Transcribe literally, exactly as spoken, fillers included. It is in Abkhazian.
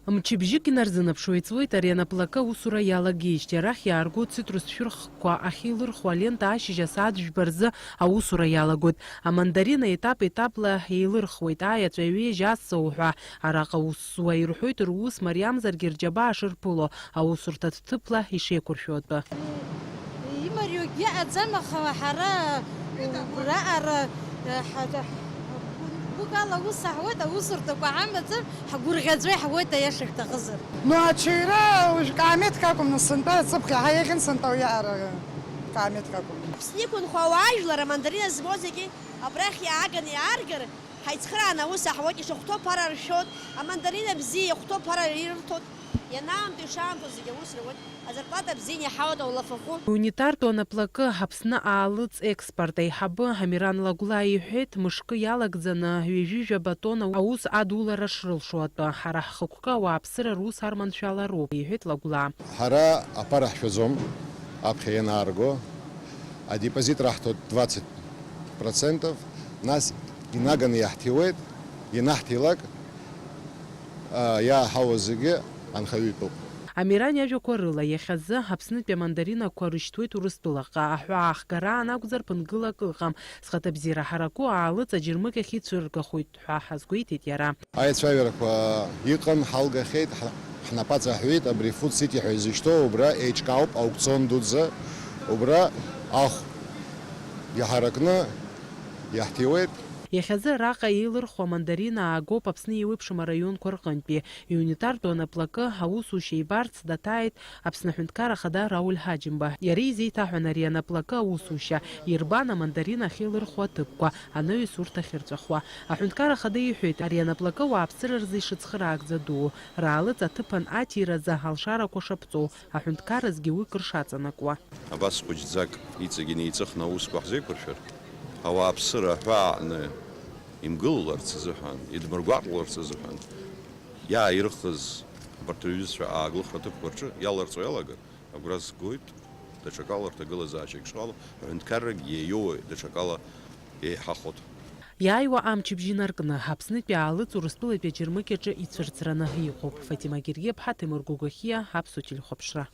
Мчыбжьык инарзынаԥшуа иҵуеит ари анаплакы аусура иалагеижьҭеи. Арахь иаарго цитрус шәырхқәа ахьеилырхуа алента ашьыжь асааҭ жәба рзы аусура иалагоит. Амандарина етап-етапла еилырхуеит, аеҵәа ҩежь асса уҳәа. Араҟа аус зуа ирҳәоит рус мариамзаргьы рџьабаа шырԥыло, аусурҭа ҭыԥла ишеиқәыршәо атәы. Имариоугьы ыҟаӡам, аха ҳара убраҟара, ҳа-, гәыкала аус аҳуеит, аусурҭақәа ҳамаӡам, ҳгәырӷьаӡо иаҳуеит, аиаша шәҭахызар. Ну, ачаира уажә каамеҭк акәым, нас, сынтәа аҵыԥх иаҳа еиӷьын, сынтәа уиаҟара каамеҭк акәым. Аԥсны иқәынхо ауаажәлар амандарина змоу зегьы абрахь иааганы иааргар, ҳаицхырааны аус аҳуеит, ишахәҭоу ԥара ршәоит, амандарина бзиа иахәҭоу ԥара ирырҭоит, ианаамҭоу ишаамҭоу зегьы аус руеит, азарплата бзианы иҳауеит аулафахәы. Иунитартә анаплакы Аԥсны аалыҵ експорт аиҳабы Амиран Лагәлаа иҳәеит, мышкы иалагӡаны ҩажәижәаба тонна аус адулара шрылшо атәы. Ҳара ҳхықәкы ауааԥсыра рус арманшәалароуп, иҳәеит Лагәлаа. Ҳара аԥара ҳшәаӡом, аԥхьа ианаарго, адепозит раҳҭоит двадцать процентов, нас инаганы иаҳҭиуеит, ианаҳҭилак, а, иааҳауа зегьы анхаҩы итәуп. Амиран иажәақәа рыла, иахьазы Аԥснытәи амандаринақәа рышьҭуеит Урыстәылаҟа, аҳәаа ахгара анакәзар ԥынгылак ыҟам, зхаҭабзиара ҳараку аалыҵ аџьармыкьахь ицәыргахоит ҳәа азгәеиҭеит иара. Аицәажәарақәа иҟан, ҳалгахьеит, ҳа-, ҳнапаҵаҳәеит, абри Food City ҳәа изышьҭоу, убра еиҿкаауп аукцион дуӡӡа, убра ахә иҳаракны иаҳҭиуеит. Иахьазы араҟа еилырхуа амандарина аагоуп Аԥсны еиуеиԥшым араионқәа рҟынтәи. Иунитартә анаплакы аусушьа ибарц даҭааит Аԥсны Аҳәынҭқарра Ахада Рауль Ҳаџьымба. Иара изеиҭаҳәан ари анаплакы аусушьа, ирбан амандарина ахьеилырхуа аҭыԥқәа, анаҩс урҭ ахьырҵәахуа. Аҳәынҭқарра Ахада иҳәеит, ари анаплакы ауааԥсыра рзы ишыцхыраагӡа дуу, раалыҵ аҭыԥан аҭиразы алшарақәа шаԥҵоу, аҳәынҭқарразгьы уи кыр шаҵанакуа. Абас хәыҷӡак иҵегь инеиҵыхны аусқәа ҳзеиқәыршәар, ауааԥсыра аҳәаа аҟны имгылаларц азыҳәан, идмыргәаҟларц азыҳәан, иааирыхыз абарҭ рҩызцәа ааглыхра аҭыԥқәа рҿы иаларҵо иалагар, агәра згоит, даҽакала рҭагылазаашьа еиҿкаало, аҳәынҭқаррагь иеиоуи даҽакала еиҳахоит. Иааиуа амчыбжь инаркны, Аԥснытәи аалыҵ Урыстәылатәи аџьармыкьаҿы ицәырҵраны иҟоуп. Фатима Гергиаԥҳа, Ҭемыр Гогохиа, Аԥсуа телехәаԥшра.